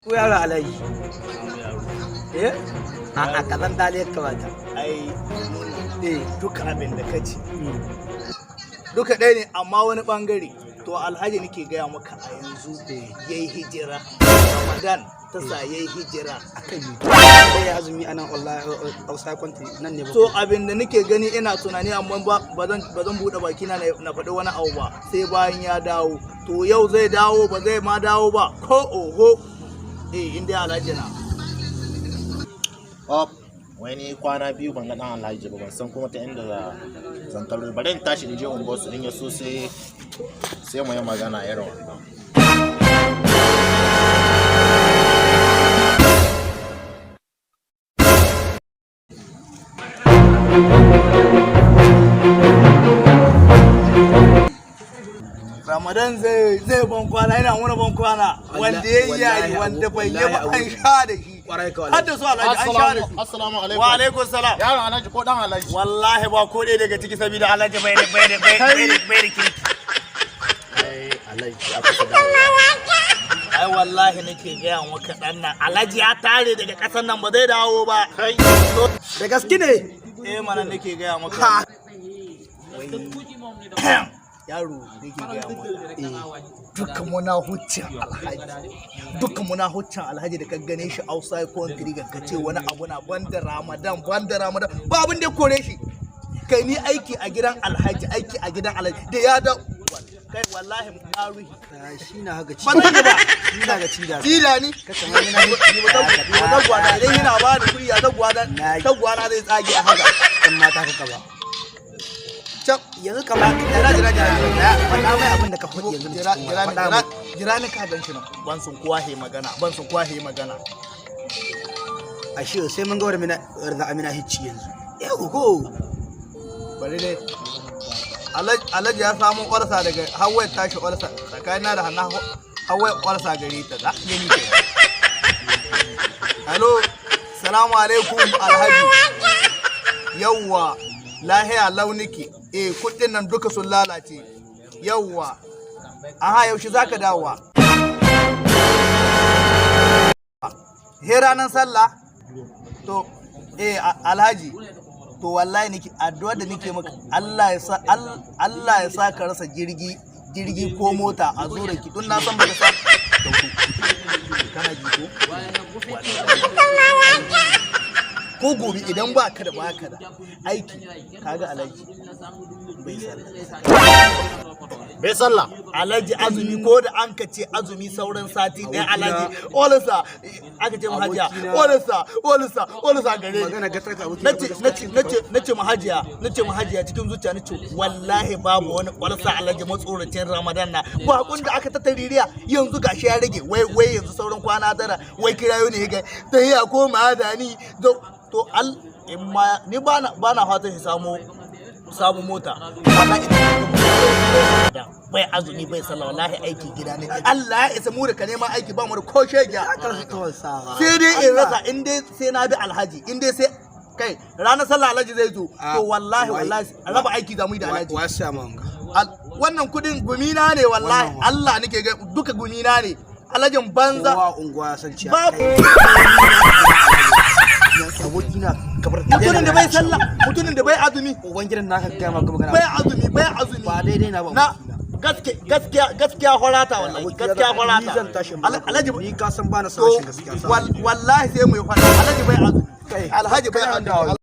Ko yaro Alhaji? Eh? A'a, kazan dale ya kamata. Ai Eh. duka abin da kace duka ɗaya ne, amma wani bangare to Alhaji nake gaya maka a yanzu yayi hijira, Ramadan ta sa yayi hijira. Akan yi. Sai ya azumi anan, wallahi outside country nan ne ba. So abin da nake gani, ina tunani, amma ba zan buɗe baki na na faɗi wani abu ba sai bayan ya dawo. To yau zai dawo, ba zai ma dawo ba ko oho. Eh, inda Alhaji na Up wani kwana 2 ban ga dan Alhaji ba, ban san kuma ta inda zan taro. Bari in tashi in je unguwar su, in ya so sai mu yi magana irin wannan. Ramadan zai ban kwana, yana wani ban kwana wanda ya yi yayi, wanda bai yi ba an sha da shi. Kwarai ka. Har da su Alhaji an sha da su. Assalamu alaikum. Wa alaikum salam. Yaron Alhaji ko dan Alhaji? Wallahi ba ko ɗaya daga ciki, saboda Alhaji bai da kirki. Ai Alhaji ya kusa dawo. Ai wallahi nake gaya maka, dan nan Alhaji ya tare daga ƙasar nan, ba zai dawo ba. Kai. Da gaske ne? Eh mana, nake gaya maka. Yaro, nake gaya maka, duka muna huccin Alhaji, duka muna huccin Alhaji da ka gane shi outside country, ga ka ce wani abu na banda Ramadan, banda Ramadan ba abin da ya kore shi. Kai, ni aiki a gidan Alhaji, aiki a gidan Alhaji da ya da kai, wallahi na ruhi. Shi na haka ci. Ba zan yi ba. Shi na ga ci da. Tila ni. Ka kamar yana Ni ba tagwa na idan yana ba ni kuɗi, ya tagwa na tagwa na zai tsage a haka. Ɗan mata ka ba. Cap. Yanzu kamar Jira, jira, jira, jira. Faɗa mai abin da ka faɗi yanzu. Jira, jira, Faɗa jira mai. Jira ni, ka gan shi nan. Ban sun kowa he magana, ban sun kowa he magana. Ashe sai mun ga wani mina za amina hicci yanzu. Yau ko. Bari dai. Alhaji ya samu ƙwarsa daga Hawaii, tashi ƙwarsa tsakanina da Hanna, Hawaii ƙwarsa gare ta za gani ke. Hello, salamu alaikum Alhaji. Yawwa, lahiya launiki. Eh, kuɗin nan duka sun lalace. Yawwa. Aha, yaushe zaka dawowa? He ranar sallah? To, eh Alhaji, to wallahi nake addu'a da nake maka, Allah ya sa ka rasa jirgi ko mota a zo da ki, tun na san baka sa dauko. Kana ji ko? Ko gobe idan ba ka da aiki, kaga Alhaji bai sallah. Bai sallah. Alhaji azumi, ko da an ka ce azumi sauran sati ɗaya, Alhaji olisa aka ce mahajiya, olisa, olisa, olisa gare ni. Magana ga taka aboki. Nace mahajiya, nace mahajiya cikin zuciya, nace wallahi babu wani olisa, Alhaji matsoracin Ramadan na bakun da aka tattaririya yanzu gashi ya rage, wai yanzu sauran kwana 9, wai kirayo ne ga tahiya ko ma'adani. To al in ma ni bana fatan shi samu mota, wallahi bai azumi, bai sallah, wallahi aiki gida ne. Allah ya isa mu da ka neman aiki, ba mu da ko shegiya. Sai dai in rasa, in dai sai na bi Alhaji, in dai sai kai ranar sallah Alhaji zai zo, to wallahi, wallahi raba aiki za mu yi da Alhaji. Wa sa manga. Wannan kudin gumina ne, wallahi Allah nake ga duka gumina ne, Alhajin banza. Kowa unguwa san ciya. Babu. Aboki na kabar. Mutumin da bai sallah, mutumin da bai azumi. Uban gidan naka ga maka magana. Bai azumi, bai azumi. Ba daidai na ba. Na gaskiya, gaskiya horata, wallahi gaskiya horata. Ni zan tashi in Alhaji ni ka san ba na to san rashin gaskiya. wallahi sai mu yi fada, Alhaji bai azumi. Kai, Alhaji bai kana azumi. da